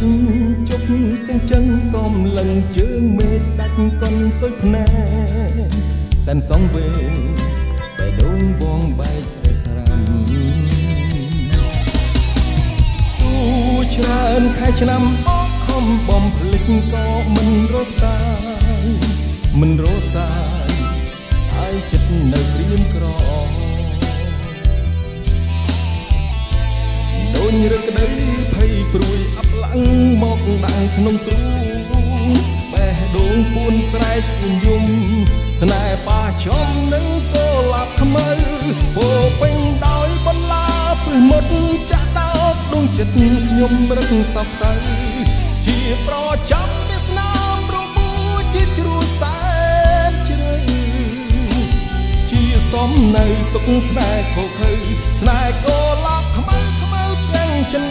ញជប់សៀងចិនសំលឹងជើងមេឃដាច់កុនទុយភ្នែសែនសងវេបេះដូងបងបែកប្រេះស្រាំទូច្រើនខែឆ្នាំអកខំបំភ្លេចក៏មិនរសាយមិនរសាយហើយចិត្តនៅក្រៀមក្រដូចរឹកក្តីភ័យព្រួយអាប់ឡើងមកដាំងក្នុងទ្រូងបេះដូងពួនស្រែកយំស្នេហ៍ប៉ះចំនឹងកូលាបខ្មៅពោពេញដោយបន្លាពឹសមុតចាក់ដោកដួងចិត្តខ្ញុំរឹកសោកសៅជាប្រចាំវាសនារបួជាជ្រួសែនជ្រៅជាសំនៅទុកស្នេហ៍ខូខើស្នេហ៍កូលាបខ្មៅខ្មៅទាំងចិន។